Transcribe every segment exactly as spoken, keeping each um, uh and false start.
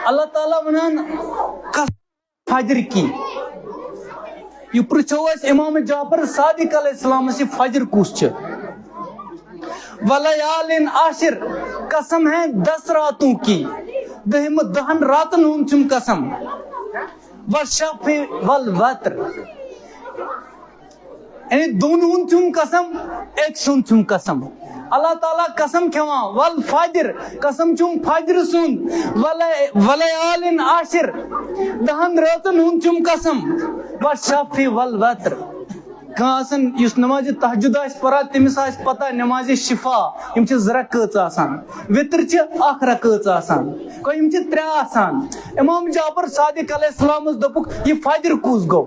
اللہ تعالیٰ ونان کس فجر کی۔ یہ پرژھو اسہِ امام جعفر صادق علیہ السلامس، یہ فجر کس چھ؟ ولیال عشر، قسم ہے دس راتوں کی، دہم دہن راتن ہند چھم قسم، والشفع والوتر، یعنی دون ہند چھم قسم، ایک سند چھم قسم۔ اللہ تعالیٰ قسم کھیوان، والفجر، قسم چھم فجر سند، ولی-، ولیال عشر، دہن راتن ہند چھم قسم، والشفع والوتر۔ کانٛہہ آسن یُس نماز تہجد آسہِ پران، تٔمِس آسہِ پتہ نماز شفا، یِم چھِ زٕ رکٲژ آسان، وِتر چھِ اکھ رکٲژ آسان، گوٚو یِم چھِ ترٛےٚ آسان۔ امام جعفر صادق علیہ السلامس دوٚپُکھ، یہِ فجر کُس گوٚو؟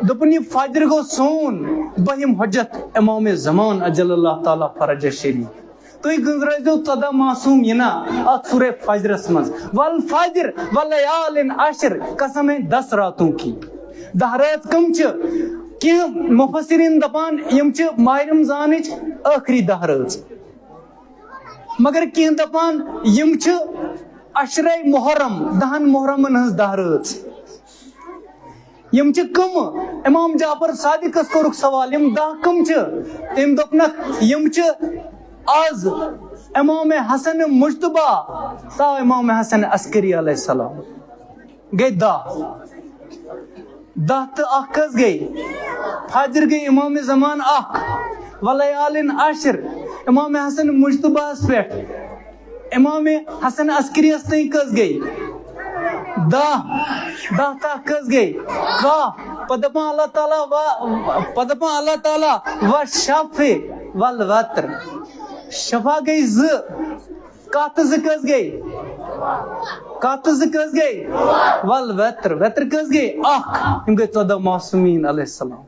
دوٚپُن، یہِ فجر گوٚو سون بہِم حجت امام زمان عجل اللہ تعالیٰ فرجہ شریف۔ تُہۍ گٔنزرٲوزیو ژۄداہ معصوم یِنا اتھ سورہ فجرس منٛز۔ والفجر ولیال عشر، قسم ہے دس راتوں کی۔ دہ رٲژ کم چھِ؟ کینٛہہ مفسرین دپان یِم چھِ ماہ رمضانٕچ ٲخری دہ رٲژ، مگر کینٛہہ دپان یِم چھِ عشرے محرم، دہن محرمن ہٕنٛز دہ رٲژ۔ یِم چھِ کم؟ امام جعفر صادقس کوٚرُکھ سوال، یِم دہ کم چھِ؟ تٔمۍ دوٚپنکھ، یِم چھِ از امام حسن مجتبیٰ تا امام حسن عسکری علیہ السلام۔ گٔے دہ۔ دہ تہٕ اکھ کٔژ گٔے؟ فجر گٔے امام زمان اکھ، ولیال عشر امام حسن مجتبیٰ ہس پٮ۪ٹھ۔ امام حسن عسکری یس تام کٔژ گٔے؟ دہ۔ دہ تہٕ اکھ کٔژ گٔے؟ کاہ۔ پتہٕ دپان اللہ تعالیٰ و-، پتہٕ دپان اللہ تعالیٰ، والشفع والوتر۔ شفع گٔے زٕ، کاہ تہٕ زٕ کٔژ گٔے؟ کاہ تہٕ زٕ کٔژ گٔے؟ والوتر۔ وتر کٔژ گٔے؟ اکھ۔ یِم گٔے ژۄداہ معصومین علیہ السلام۔